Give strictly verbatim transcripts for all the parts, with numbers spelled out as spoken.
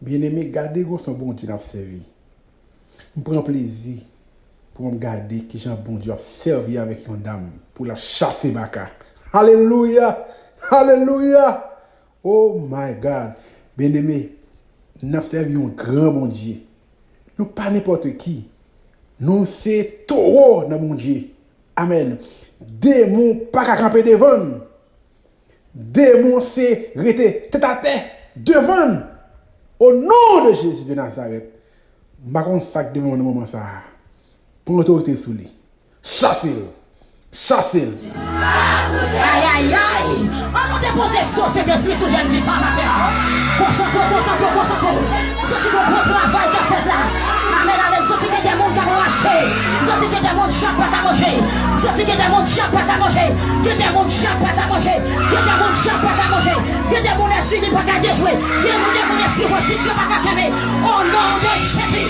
Byeneme, gade gwo son Bondye n ap sèvi. M pran plezi pou m gade kijan Bondye ap sèvi avèk yon dam pou l ap chase baka. Alelouya! Alelouya! Oh my God! Byeneme, n ap sèvi yon gran Bondye. Nou pa nenpòt ki. Nou se towo nan Bondye. Amèn. Demon pa ka kanpe devan n. Demon se rete tèt atè devan n. O non de Jezi de Nazarèt. M pa konn sa k devan nan moman sa a. Pran otorite sou li. Chase l. Chase l. Ayayay! An nou depoze so Sentespri sou jèn fi sa maten an. Konsantre w, konsantre w, konsantre w. M santi gon bon travay k ap fèt la. Amèn, amèn. M santi gen de moun k ap rache. M santi gen de moun chan pa ka manje. M santi gen de moun chan pa ka manje. Gen de moun chan pa ka manje. Gen de moun chan pa ka manje. Gen de moun espri li pa ka dejwe. Gen de moun espri pwostitisyon pa ka kenbe. O non de Jezi.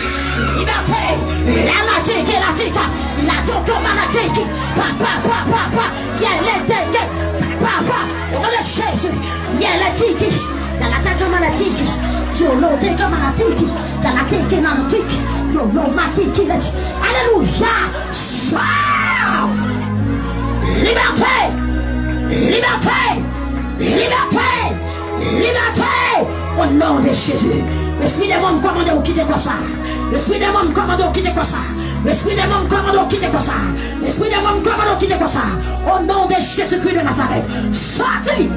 Libète. La la teke la tika. La toto malatiki. Pa pa pa pa pa. Yele teke. Pa pa. O non de Jezi. Yele tiki. La la teke malatiki. Yo lo teke malatiki. La la teke malatiki. Yo lo matiki. Alelouya. Sa! Libète! Libète! Libète! Libète! O non de Jezi. Lespri demon, m kòmande w kite kò sa. Lespri demon, m kòmande w kite kò sa. Lespri demon, m kòmande w kite kò sa. Lespri demon, m kòmande w kite kò sa. O non de Jezikri de Nazarèt. Sòti!